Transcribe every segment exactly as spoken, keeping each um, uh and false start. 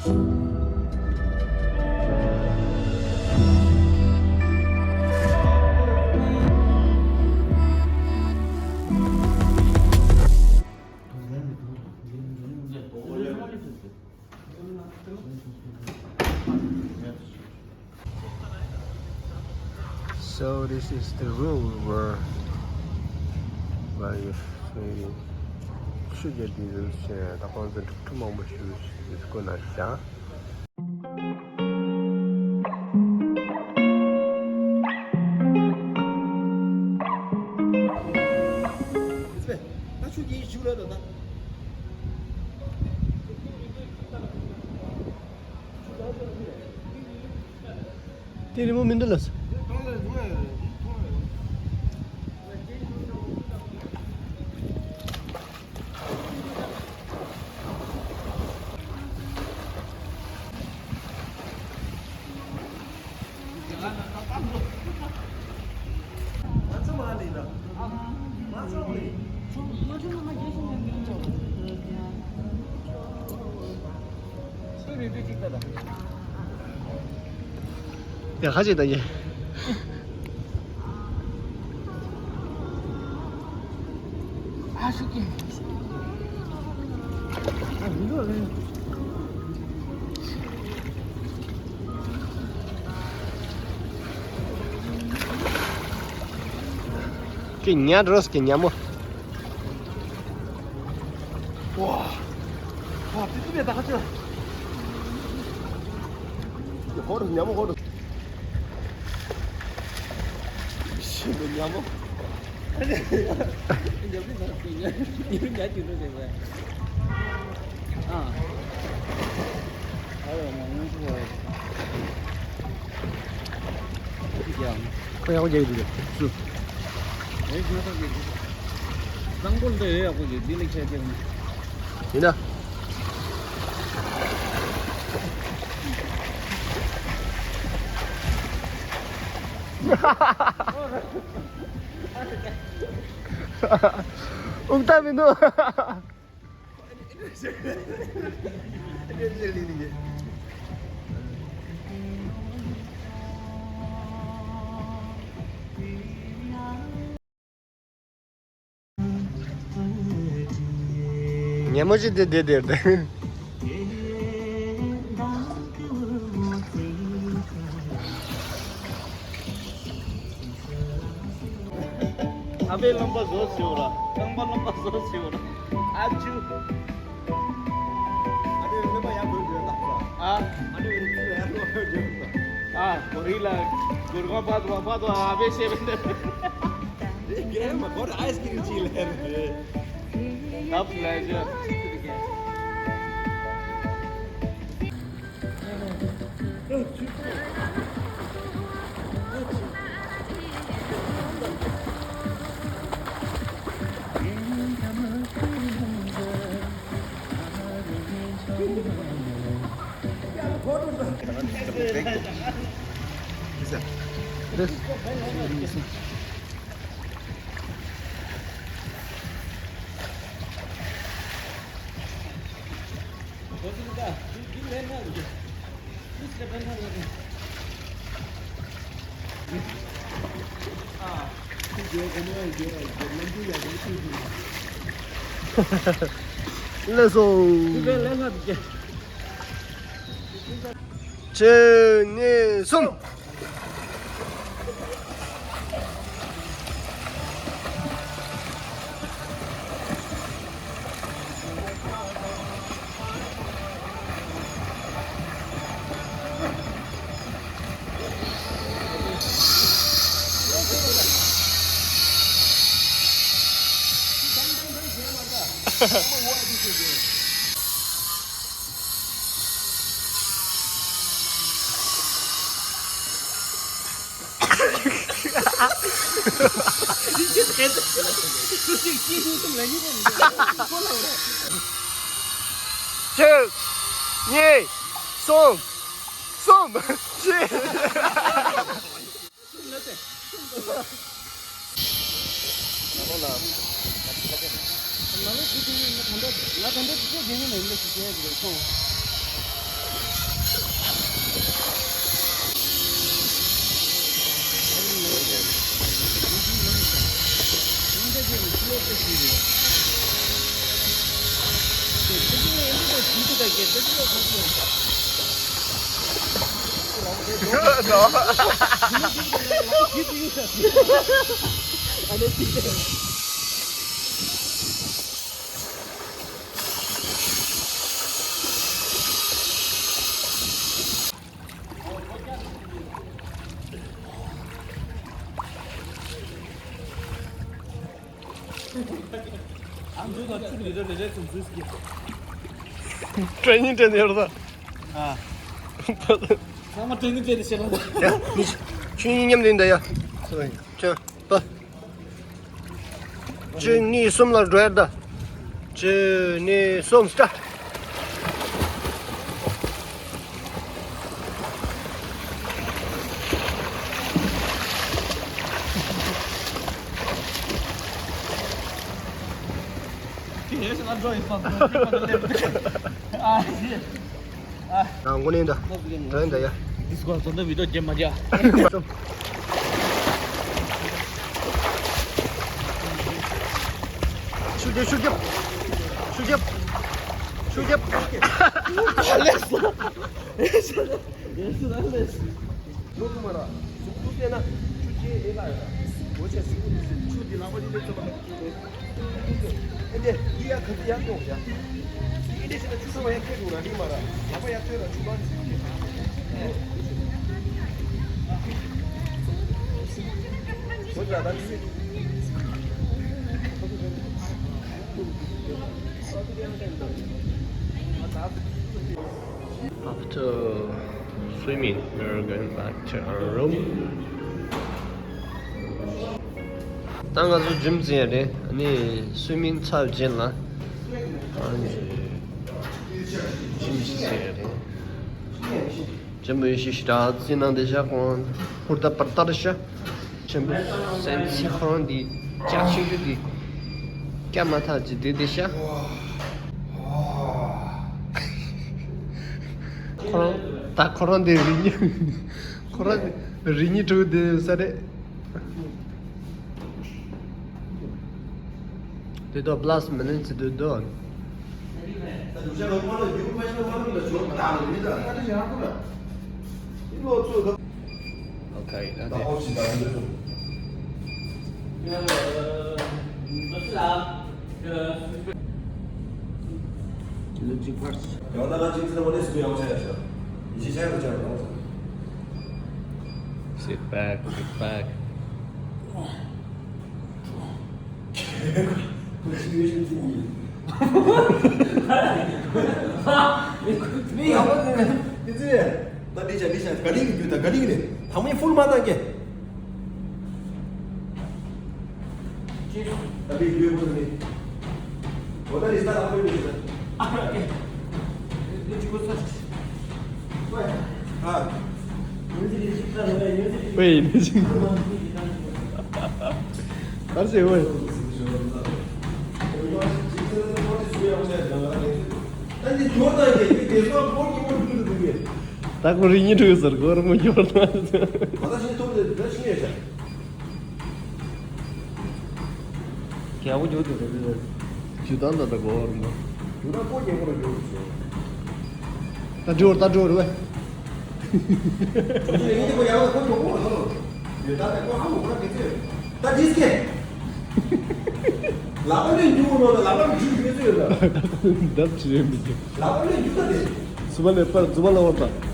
So this is the room where, where if we should get these rooms, uh, the ones that too long shoes is gonna share. དེ་རི་མོ་མི་འདུག་ལགས། ཡ་ཁ་ཅིག་ད་ཡེ། ཨ་ཤུ་ཀེ། ཨ་མི་འགྲོ་རེད། ཀེ་ཉ་འགྲོ་སྐེ་ཉ་མོ། ཝ། ཝ་ཏི་ཏི་ནས་ད་ཁ་ཆེ། ཧོ་རུ་ཉ་མོ་ཧོ་རུ། ཤི་འདི་ཉ་མོ། ཉ་མོ་ཉ་ཉ་ཉ་ཉ་ཉ་ཉ་ཉ་ཉ་ཉ། ཨ། ཨ་ཡོ་མ་ངུ་ཤོར་བ་ཡ། ཁོ་ཡག་པོ་རྒྱག་གི་འདུག་སུ། ཨེ་ཁྱོད་ཚོ་གི་གཙང་པོ་འདི་ཡོད་ཡག་པོ་གི་འདི་ལ་ཁྱད་ཁྱད་མ། ཡིན་ན། དབུགས་ཐག་མི་འདུག་ཉན་མོ་ཅིག་དེ་དེ་དེར་དེ། ཨ་ཕའི་རློན་པ་བཟོ་ཞེས་པ་ར། རྐང་པ་རློན་པ་བཟོ་ཞེས་པ་ར། ཨ་ཅུ། ཨ་ཕའི་རློན་པ་ཡག་པོ་ཡོད་ད། ཨ། ཨ་ཕའི་རློན་པ་ཡག་པོ་ཡོད་ད། ཨ་རི་ལ་གུར་གོང་པ་དུ་བ་པ་དུ་ཨ་ཕའི་ཤེས་པ་འདི། རེད་རྒན་མ་ཁོ་ར་ཨའི་སི་ཀི་རིམ་ཅིག་ལེན་རེད། ལབ་ལེ་ཇར། ལགས་སོ། གཅིག་གཉིས་གསུམ། གཅིག་གཉིས། གསུམ། གསུམ། བཞི། ཊེ་རེ་ནིང་སྤྲད་ནས་ཡོད་རེད་ད། ཨ། ཚང་མ་ཊེ་རེ་ནིང་སྤྲད་ནས་བཤད་ལ་ད། ཡ། ཁྱོད་གཉིས་མཉམ་དུ་ཡིན་ད་ཡ། ཁྱོད་པ། གཅིག་གཉིས་གསུམ་ལ་འགྲོ་ཡ་ད། གཅིག་གཉིས་གསུམ་སྟ། རང་མགོ་ནས་འདྲ། འདྲ་ཡིན་འདྲ་ཡ། འདི་སྐོར་ཚོ་འདི་བི་ཌིའོ་རྒྱབ་མ་རྒྱག་ཤུགས་རྒྱབ། ཤུགས་རྒྱབ། ཤུགས་རྒྱབ། ཤུགས་རྒྱབ། ལེགས་སོ། ལེགས་སོ། ལེགས་སོ། ལོ་ཐུ་མ་ར། གཟུགས་པོ་བལྟས་ན་ཆུ་རྐྱལ་ཨེ་ལ་ཡོད་ལ། འོ་ཆེ་གཟུགས་པོ་འདི་ཚོ་ཆུ་འདི་ལག་པ་འདི་ལས་ཚོ་མ། ཨེ་འདྲས་འདི་ཡར་ག་ཚོད་ཡར་གཏོང་ཡ། ཨེ་འདྲས་བྱས་ན་ཆུ་ཚང་མ་ཡར་ཁྱེར་འགྲོ་ར་འདི་མ་ར། ལག་པ་ཡར་ཐོན་ར་ཆུ་གང་ཚིག་གི། འོ་ད་ད་ཆུ། After swimming, we're going back to our room. ད་ང་ཚོ་ཇིམ་ཟིན་ཡ་རེད། ཨ་ནི་སུའི་མིང་ཚར་རྗེས་ལ་ཨ་ནི་ཇིམ་ཟིན་ཡ་རེད། ཇིམ་བུ་ཡི་ཤི་ཤི་ད་ཟིན་ན་འདི་ཞག་གོང་ཧུར་ད་པར་ཏར་ཤ། ཆེན་པོ་སན་སི་ཁོ་རང་འདི་ལྕགས་ཆུང་ཆུང་འདི་སྐྱ་མ་ཐག་ཅིག་འདི་འདི་ཤ། ཁོ་རང་ད་ཁོ་རང་འདི་རི་ཉིལ། ཁོ་རང་རི་ཉིལ་དྲུག་འདི་ས་རེད། དེ་དོ་པ་ལ་སི་མི་ནི་ཚི་དུ་དོ། Okay, that's it. Sit back, sit back. ད་འདི་བྱ་འདི་བྱ་ག་ལིང་གི་རྒྱུ་དང་ག་ལིང་ནས་དང་མའི་ཕུལ་མ་བཏང་གི། ད་འདི་རྒྱུ་ཕུལ་ནི། འོ་ད་རི་ས་ལ་ཕུལ་ནི་ཟེར། ཨ། ཨ། ཝེ་ཡིན་ཅིང་། གར་ཟེར་ཝེ། ད་ཁོ་རི་ཉིལ་འགྲོ་ཟེར་གོ་ར་མོ་ཡོར་ན། རྒྱལ་པོ་ཡོད་དེ་རེད། ཇུ་དང་ད་ད་གོ་རུ་མ། ཇུ་དང་གོ་རྒྱལ་པོ་རུ་ཡོད་ཟེར། ད་འགྲོ་ད་འགྲོ་རུ་བས། ཇུ་ཡིན་གྱི་གོ་ཡང་གོ་ཇོ་གོ་རུ་ཡོད། ད་ད་གོ་ཧ་མོ་གོ་ར་གི་ཚེ། ད་དིས་ཀེ། ལག་པ་ལས་འཇུག་ནོ་ལ་ལག་པ་ལས་འཇུག་ཡོད་ཚོད་ཡོད་ལ། ད་ཅི་རེད་མི་འཇུག་ལག་པ་ལས་འཇུག་ད་དེ། སུ་བ་ལས་པར་སུ་བ་ལ་བར་ད།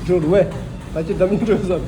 འགྲོ་རུ་བས། ད་ཅི་འདམ་ཡིན་འགྲོ་བསམ།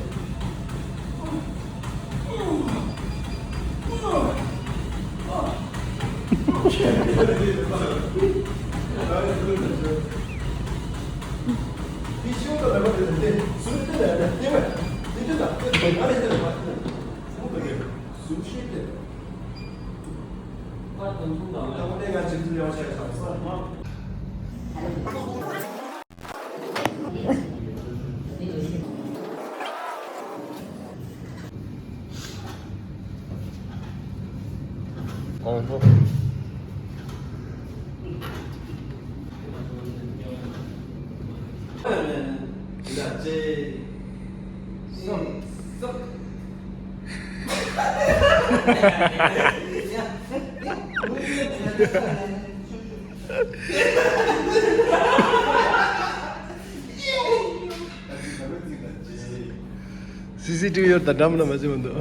སི་སི་ཊི་བི་ཡོད་ད་འགྲམ་ན་མ་བྱེད་མི་འདུག་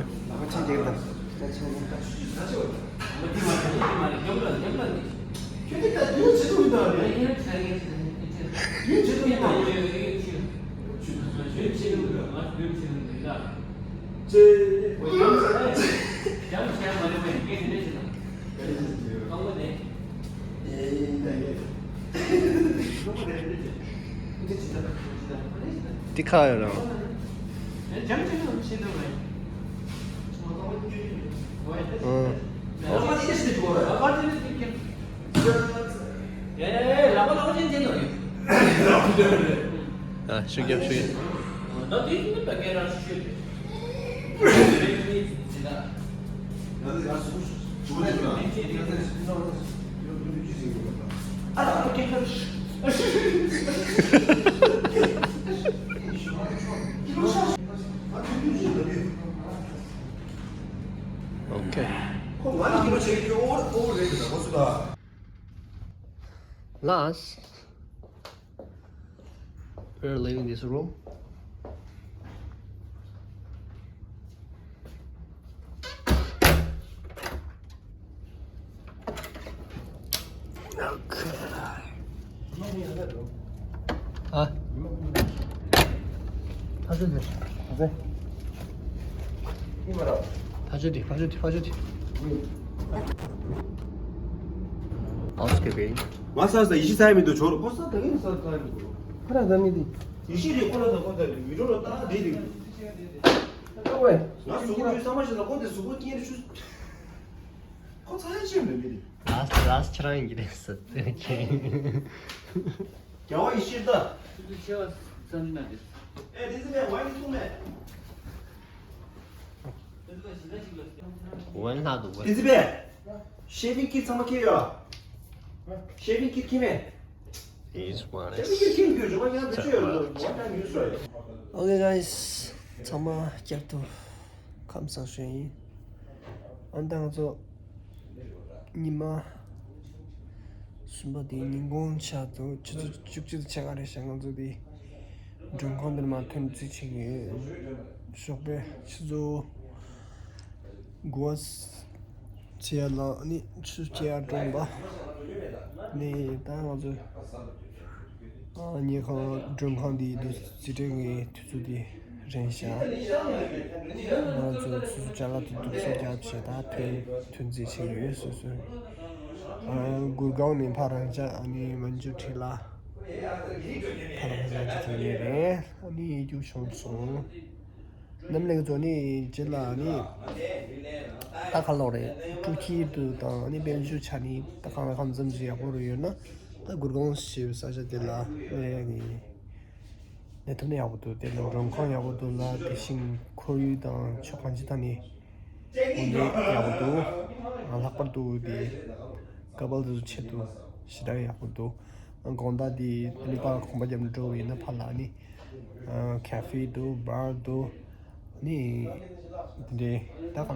འདི་ཁ་ཡོད་རང་། ཨང་། ཨ། ཤུགས་རྒྱབ་ཤུགས་རྒྱབ། Okay. Last. We're leaving this room. Okay. ཨ། ཕ་ཚོད་དེ། ཕ་ཚོད་དེ། ཕ་ཚོད་དེ། ཕ་ཚོད་དེ། Housekeeping. ང་ས་ས་ཡི་ཤི་ས་ཡ་མི་འདུག་ཇོ་རུ་ཁོ་ས་ད་གིན་ས་ས་ཡ་མི་འདུག་ཁ་ར་ད་མི་འདི། ཡི་ཤི་རེད་ཁོ་ལ་ད་ཁོ་ད་མི་འགྲོ་ལ་ད་དེ་རེད། ཨ་ཝེ། ང་སུ་གུ་ཇུ་ས་མ་ཤི་ད་ཁོ་དེ་སུ་གུ་ཁྱེར་ཆུ། ཁོ་ཚ་ཡ་ཆེ་མི་མི་རེད། ལཱས་ལཱས་ཁྱེད་རང་ཡིན་གྱི་རེད་ཟེར་ཏེ། རྒྱལ་བ་ཡི་ཤི་ད། ཆུ་ཚོད་ཆེ་བ་བསམ་ན་དེ། ཨེ་དེ་ཚེ་མེད་ཝན་ལྷག་འདུག་ཝན། དེ་ཚེ་མེད། ཤེ་བིང་ཁིར་ཚང་མ་ཁྱེར་ཡོད། ཤེ་བིང་ཁིར་ཁྱེར་མེད། Is one is Okay, guys. ཚང་མ་བསྐྱར་དུ་ཁམས་བཟང་ཞུ་ཡིན། ཨ་ནི་ད་ང་ཚོ་ཉི་མ་གསུམ་པ་དེ་ཉིན་གུང་ཆ་དུ་ཆུ་ཚོད་བཅུ་གཅིག་དང་ཕྱེད་ཀ་རེད་ཤག་ང་ཚོ་དེ་མགྲོན་ཁང་འདིར་མ་ཐོན་རྩིས་བྱེད་ཀྱི་ཡོད། ཞོགས་པའི་ཆུ་ཚོད་དགུ་པ་ཚེས་ལ་ནི་ཆུ་སྐྱེ་ཡར་གྲོངས་པ་ནི་ད་ང་ཚོ་ཉལ་ཁང་མགྲོན་ཁང་འདི་འདུག་རྩིས་སྤྲད་ཀྱི་དུས་ཚོད་འདི་རན་ཤག་ང་ཚོ་ཆུ་ཚོད་བརྒྱ་ལ་དུ་འདུག་ས་རྒྱབ་བྱས་ད་ཐོན་ཐོན་རྩིས་བྱེད་ཀྱི་ཡོད་སོ་སོ། གུར་གང་ནས་ཕར་རང་ཅག་ཨ་ནི་མན་ཇུ་ཁྲི་ལ་ཕར་རང་ཅག་ཐོན་ཡོད་རེད། ཨ་ནི་རྒྱུགས་བྱུང་སོང་། རྣམ་གླིང་ཚོ་ནི་རྗེས་ལ་ནི་ད་ག་ལོག་རེད། ཀྲུ་ཁྱི་དུ་དང་ནི་དཔལ་འབྱོར་ཆ་ནི་ད་གང་ལ་གང་འཚམ་ཞིག་ཡག་པོ་རུ་ཡོད་ན་ད་གུར་གོང་ཞེས་པའི་ས་ཆ་དེ་ལ་གནས་ནི་གནས་ཐུབ་ན་ཡག་པོ་འདུག་དེ་ལ་མགྲོན་ཁང་ཡག་པོ་འདུག་ལ་དེ་བཞིན་ཁོར་ཡུག་དང་ཕྱོགས་གང་ཅི་ད་ནི་འོ་འདི་ཡག་པོ་འདུག་ལྷག་པར་དུ་དེ་ཀ་པལ་དུ་ཆེད་དུ་ཞེ་དྲག་ཡག་པོ་འདུག་དགོང་དག་དེ་ལུས་པ་གོམ་པ་རྒྱབ་ནས་འགྲོ་བ་ཡིན་ན་ཕར་ལ་ནི། ཁེ་ཧྥེ་འདུག་བྷར་འདུག་ནི་འདི་འདྲའི་ད་གང་ལ་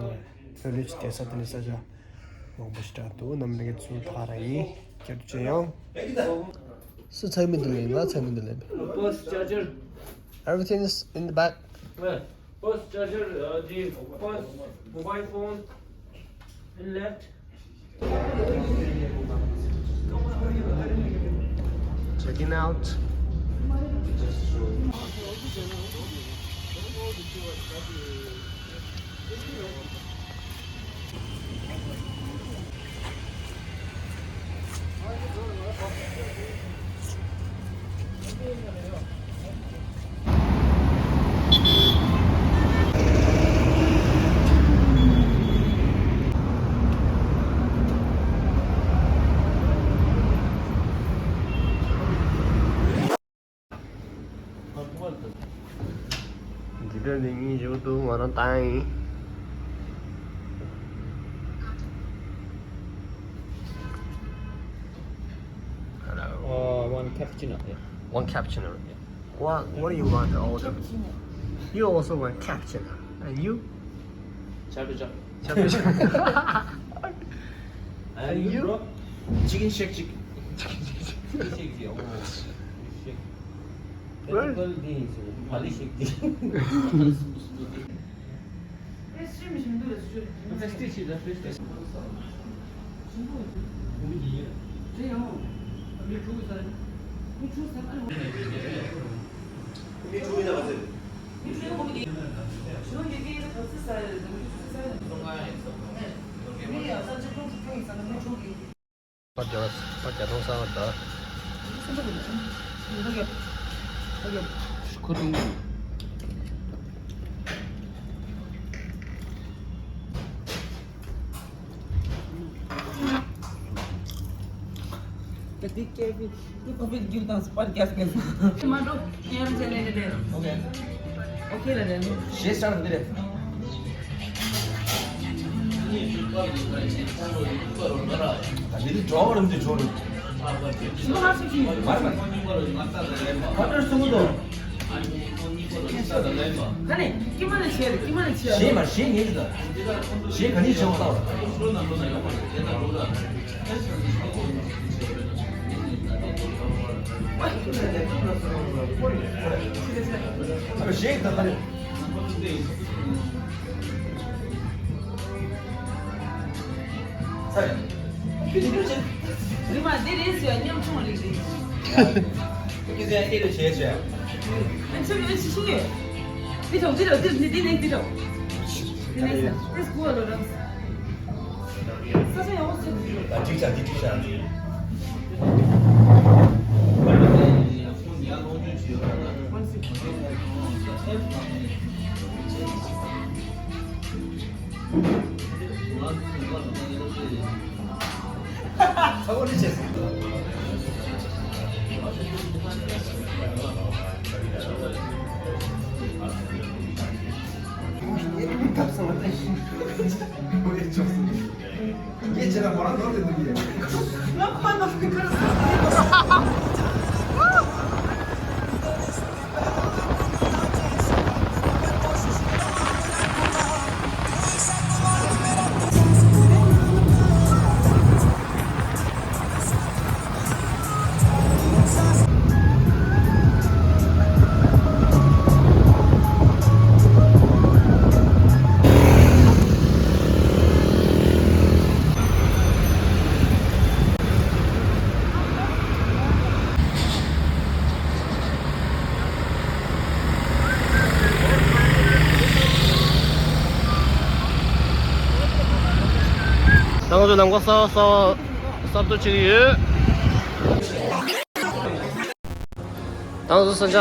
བོད་ལུགས་ཀྱི་སྡོད་ས་དེ་ནི་ས་ཆ་མང་པོ་ཞིག་འདུག་རྣམ་པ་ཚོ་ད་ག་རང་ཡིན། བསྐྱར་དུ་མཇལ་ཡོང་། སུ་ཚང་མི་འདུག་ལེ། ང་ཚང་མི་འདུག་ལེ། Purse, charger. Everything is in the back. Well, purse, charger, uh, the purse, mobile phone in left. Checking out. འདི་འདྲ་ནི་ངའི་ཞོར་དུ་ང་རང་བཏང་ཡིན། Hello. Uh, one cappuccino. Yeah. One cappuccino. Yeah. What, what do you want to order? Cappuccino. You also want cappuccino. And you? Chapter chap. Chapter chap. And you, bro? Chicken shake, chicken. Chicken shake, oh, shake. Well, this, Bali shake. པར་རྒྱག་པར་རྒྱག་གཏོང་ས་བར་ད། ཁོ་ཐུང་། ད་འདི་སྐད་པའི་འདི་ཁོ་པའི་རྒྱུག་དང་སྤར་རྒྱག་ངེས། མ་འགྲོ། ཡར་འཇལ་ལེ་ལེ་ལེ། ཨོ་ཁེ། ཨོ་ཁེ་ལེ་ལེ་ལེ། ཞེས་ཤར་འདི་རེད། ད་འདི་འགྲོ་བ་རིམ་གྱིས་འགྲོ་རུ། ཞིམ་པོ་མ་སུ་ཞིག་མར་མར། ཁ་ཏར་སུ་མུ་དོ། ཁ་ནས་ཀྱི་མ་ནས་ཆེ་རེད། ཀྱི་མ་ནས་ཆེ་རེད། ཞེས་མ་ཞེས་ངེས་ཀྱི་ད། ཞེས་ག་ནས་བྱེད་པ་ལྟ་བ། ཞེས་ད་ལྟ་རེད། རི་མ་འདི་རེད་ཟེར་ཉམ་ཆུང་རིགས་རེད། ཁྱེད་ཚོ་ཡང་ཨེ་རེད་བྱས་བྱས། ཨ་ཆུ་ཨ་ཆུ་ཤི་ཡོད། འདི་ཐོག་འདི་ཐོག་འདི་འདི་འདི་ནས་འདི་ཐོག་འདི་ནས་འདི་སྐུ་བ་ལོ་རང་། ས་ཆ་ཡག་པོ་ཟེར་གྱི་ཡོད། ཨ་འགྲིག་བྱ་འདི་འགྲིག་བྱ་འདི། ད་ང་ཚོ་ལམ་ཁ་གསར་པ་གསར་པ་གསར་གཏོད་བྱེད་ཀྱི་ཡོད། ད་ང་ཚོ་ས་ཆ་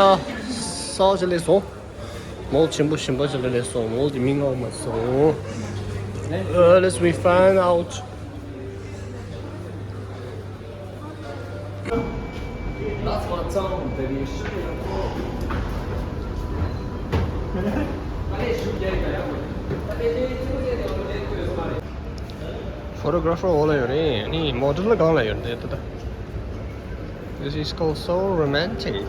གསར་པ་ཅིག་སླེབས་སོང་། མོལ་ཆེན་པོ་ཞིམ་པོ་ཅིག་ལ་སླེབས་སོང་། མོལ་དེ་མིང་ངོ་མ་སོང་། Uh, let's we find out. Photographer འོག་ལ་ཡོད་རེད། ཨ་ནི་མོ་ཌེལ་ལ་སྒང་ལ་ཡོད་རེད་ད་ལྟ། This is called so romantic.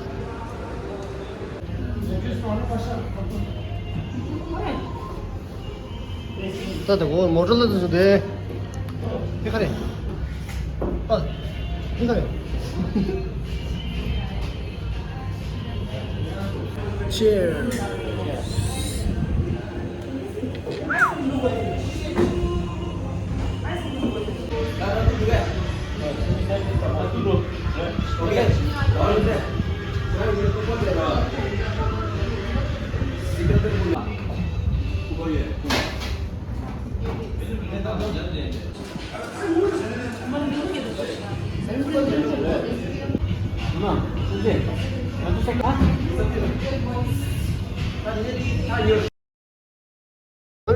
ད་དེ་གོ་མོ་ཊ་ལ་དུ་སུ་དེ། དེ་ག་རེད། ཨ། དེ་ག་རེད། Cheers.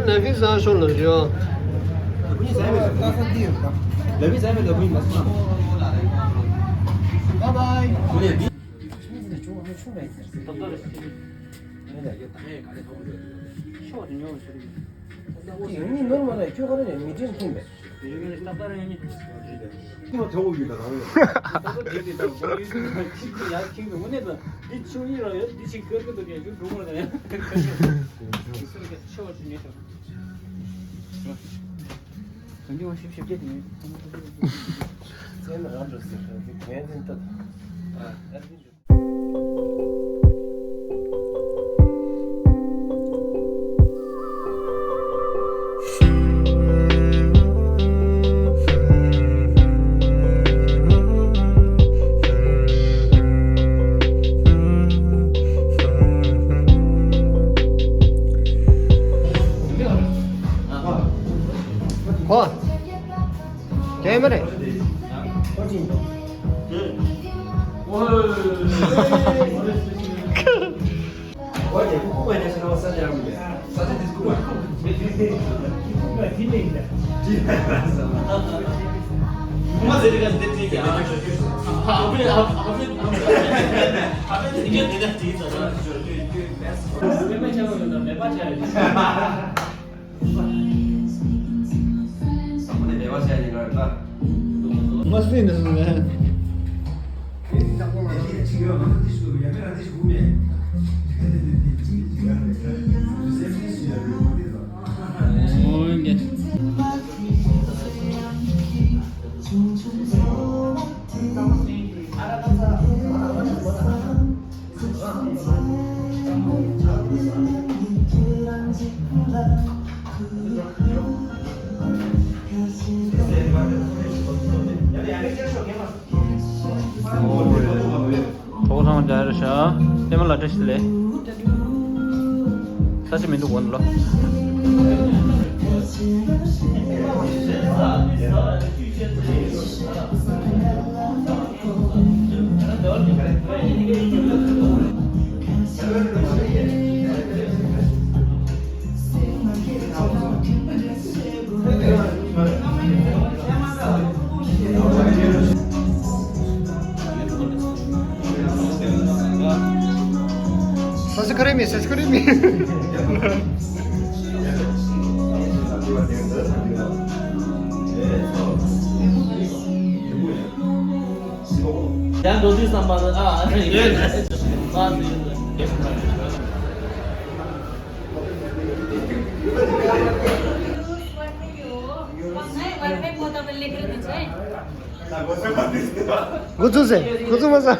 ལ་ཕིག་ཟ་ཤོར་ལ་རེད། ལ་ཕིག་ཟ་མེད་ལ་ཕིག་མ་སོང་། Bye bye. ཁྱོད་ནི་ནོར་མ་ལ་ཁྱོད་ག་རེ་རེད། མི་དྲན་མཁན་པས། ཁྱོད་ཐོག་ཡོད་ད་རང་ཡོད། ཁྱོད་ཡར་ཁྱིང་དུ་དངོས་གནས་དང་འདི་ཆུ་ཡིན་ར་ཡོད། འདི་ཅིག་ཀར་ཀི་དུ་གས་ཁྱོད་འགྲོ་མ་རེད། ཆེ་བ་ཞིག་ཉོས་ཤོག་གང་ཅི་བ་ཞིབ་ཞིབ་རྒྱས་ཏེ་ཉོས། ཚན་རང་འགྲོ་ཟེར་ཁང་གི་གན་འཛིན་སྟབས། ཨ། གོ། རྒྱ་ཡོད་མ་རེད། Must be in this one, man. གྲོགས་ཚང་མ་འདྲ་རེད་ཤག་ལྟད་མོ་ལ་བཀྲ་ཤིས་བདེ་ལེགས། ས་ཆ་མི་འདུག་གོ་ལོ། Sasikharimi, Sasikharimi. ཡང་འགྲོ་དུས་བསམ་པ་ཨ། ཡོད། འགོ་ཚུགས་ཟེར། འགོ་ཚུགས་མ་ཟེར།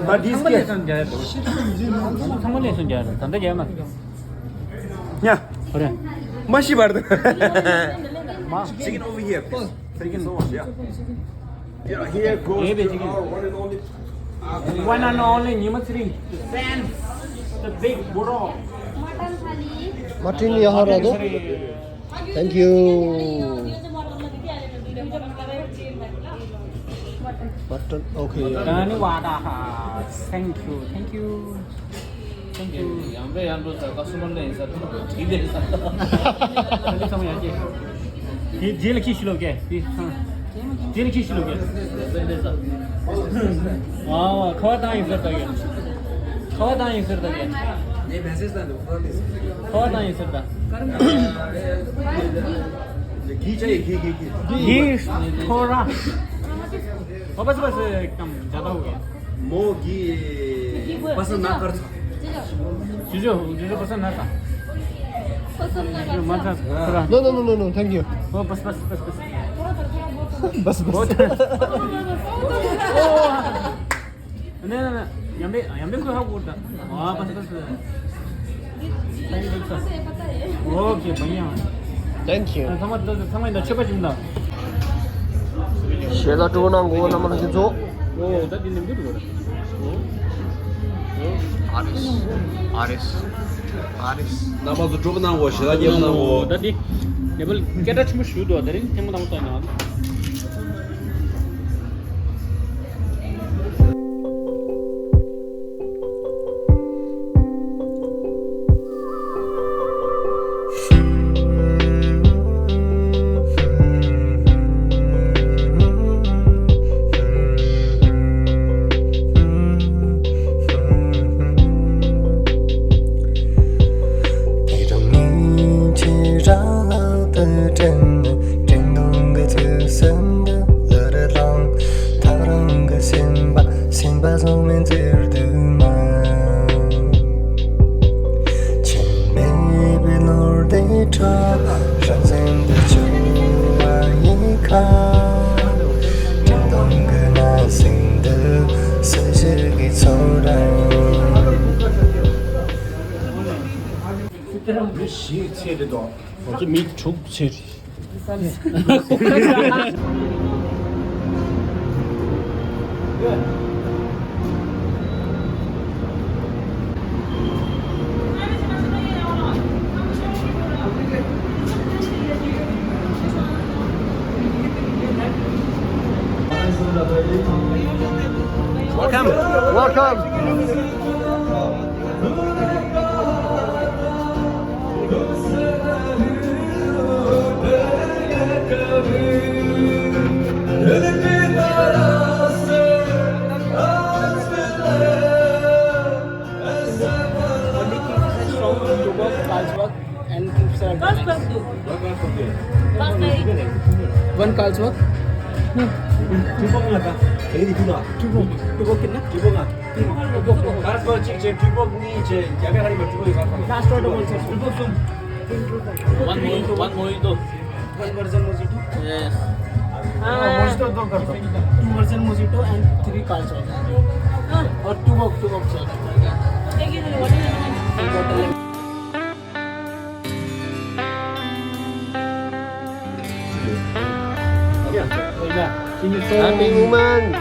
ཚང་མ་ལས་སོང་རྒྱ་ཡ། ཚང་མ་ལས་སོང་རྒྱ་ཡ། ད་ལྟ་རྒྱ་ཡ་མ། ཡ། ཧོ་རེ། མ་ཤི་བར་དུ། མ། Chicken over here, please. Thank you so much. Yeah. Yeah, here goes to our one and only. One and only ཉི་མ་ཚེ་རིང་། The sense, the big bro. Mutton ཡ་ཧ་ར་དོ། Thank you. Mutton, okay. Thank you, thank you. Thank you. ཡང་འདྲ་ཡང་འགྲོ་ས་ཀ་སུ་མར་ལེན་ས་དང་དེ་ལེན་ས་དང་། ད་ལེ་ཚང་མ་ཡར་སྐྱེས། དེ་རྗེས་ལ་ཁྱི་ཤི་ལོ་སྐྱེས་དེ་ཚང་། རྗེས་ལ་ཁྱི་ཤི་ལོ་སྐྱེས། ལེན་ས། ཨ་ཁ་བ་བཏང་ཡིན་ཟེར་ད་ཡ། ཁ་བ་བཏང་ཡིན་ཟེར་ད་ཡ། ངས་མེ་སེ་ཇི་བཏང་འདུག་ཁ་བ་བཏང་ཡིན་ཟེར་ད། གིས་ཁོ་ར། ཨོ་བས་བས་ཀམ་ཇ་ད་ཧུ་གེ། མོ་གི་པ་སན་ན་ཀར་ཚ། ཇུ་ཇུ་ཇུ་ཇུ་པ་སན་ན་ཀར། པ་སན་ན་ཀར་ཚ། No, no, no, no, no, thank you. ཨོ་བས་བས་བས་བས། བས་བས། ཨོ། ནེ་ནེ་ནེ། ཡམ་པེ་ཡམ་པེ་ཁོས་ཧ་གོ་ད། ཨ་པ་སི་པ་སི། Thank you, sir. Okay, བ་ཡང་། Thank you. ཚང་མ་ཚང་མ་ཡིན་ད་མཆོད་པ་ཞིག་ད། ཞལ་ལག་སྤྲོ་གནང་གོ་རྣམ་པ་ལྷན་རྒྱས་ཚོ། ཨོ་ད་འདི་ནེམ་དུ་འགྲོ་གོ་ར། ཨ་རེས། ཨ་རེས། ཨ་རེས། རྣམ་པ་ཚོ་སྤྲོ་གནང་གོ་ཞལ་ལག་ཉེམ་གནང་གོ། ད་འདི་ནེ་པལ་སྐད་གྲགས་ཆེན་པོ་ཞིག་འདུག་ད་རིང་ཐེངས་མ་དང་པོ་ཐོན་ཡོང་། དྲན་ནས་དྲན་གདུང་གི་ཚུལ་གསུམ་དུ་ལུས་རེ་ལངས། ཐག་རིང་གི་སེམས་པ་སེམས་པ་བཟུང་མིན་ཟེར་དུ་མ། ཁྱིམ་མེད་པའི་ལོ་ཟླའི་ཁྲོད་རང་བཞིན་དུ་འཆི་བ་ཡི་ཁ། དྲན་གདུང་གི་ན་ཟུག་འདི་སུ་ཞིག་གིས་ཚོར་རམ། མི་བཞི་ཚེ་རེད་དོ། ང་ཚོ་མི་དྲུག་ཚེ་རེད། Welcome. Welcome. One Carlsberg. One Carlsberg. Two Coke. Two Coke कितना? Two Coke हाँ। Carlsberg གཅིག་བྱས། Two Coke གཉིས་བྱས། རྒྱ་སྐད་ཧ་རི་པ། Two Coke ཡོད་པ། Last order also. Two Coke གསུམ། One mojito, one mojito. One version mojito. Yes. हाँ, mojito दो कर दो। Two version mojito and three Carlsberg. और two Coke, two Coke sir. Happy moment.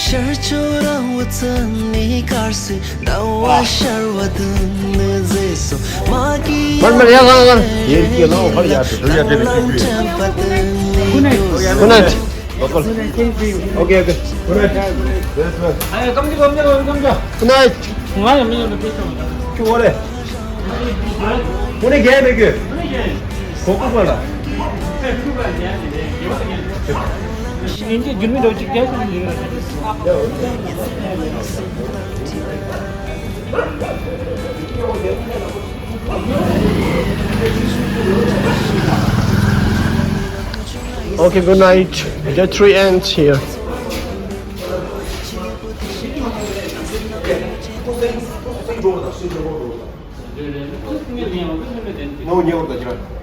ཤར་ཕྱོགས་ར་བ་ཙམ་ནི་དཀར་སེ། ཟླ་བ་ཤར་བ་དུ་ནི་ཟེ་སོ། མ་གི་མར་མར་ཡ་གང་གང་། ཡེར་གི་ལོ་ཧར་ཡ་དུ་དུ་ཡ་དེ་ནི་ཀུ་ཀུ་ཡ། Good night. Good night. Local. Okay, okay. Good night. Yes, man. Good night. ང་ཡང་མི་ཡོང་ནས་ཕེབས་སོང་། ཁྱོད་འོ་རེད། ཁོ་ནས་རྒྱལ་མེད་གི། ཁོ་ཁུག་པ་ལ། ཉིན་གྱི་རྒྱུན་མི་འགྲོ་ཅིག་རྒྱལ་ཞིག་ཡིན། Okay, good night. Day three ends here.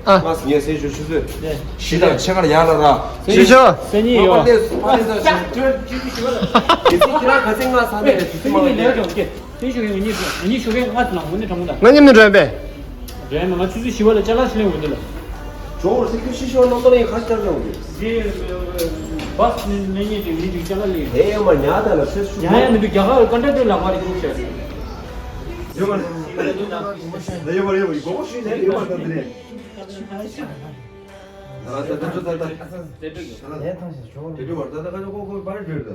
ཨ། ངས་སེམས་ཤུགས་ཆུ་ཚོད་བཞི་དང་ཕྱེད་ཀར་ཡར་ལ་ར། སེམས་ཤུགས་ཆུ་ཚོད་གཉིས་ཡོད། ཁྱེད་རང་ག་ཚད་ང་ས་ནས་དུས་ཚོད་མང་བ། སེམས་ཤུགས་ངེས་ཉེས་ཉེས་ཤོད་མཁན་ང་ཚོ་ནང་མུ་ནས་དྲང་མོ་དང་། ང་མཉམ་དུ་འགྲོ་ཡིན་པས། འགྲོ་ཡིན་ན་ང་ཆུ་ཚོད་བཞི་པ་ལ་ཅ་ལག་ཕྱིར་ལེན་འོང་དུས་ལ། ཇོ་བོར་སེ་ཁྱོད་ཤི་ཤོར་ནམ་ལ་ཡིན་ཁ་ཤས་ཅ་ལག་འོང་དུས། རྗེས་བཱས་ནས་ནས་ཉེ་དེ་མི་དྲུག་ཅ་ལག་ལས། དེ་ཡོད་མ་ཉག་དང་ལ་ཚེ་སུ་ཉག་ཡང་མི་འདུག་རྒྱ་གར་ཀ་འདྲ་དེ་ལག་པ་རེ་ཁུག་བྱས། ཡོད་མ་རེད། ཡོད་མ་རེད། ཡོད་མ་རེད། སྒོ་ཤུལ་ནས་ཡོད་མ་རེད། ད་དེ་རེད། ད་ད་ད་ད་ད། དེ་འདྲ་གི། ལས་ཐང་ཞིག་ཞོག་དེ་འདྲ་བར་ད་ད་ཁ་ཅོ་ཁོ་ཁོ་པར་བརྗོད་ད།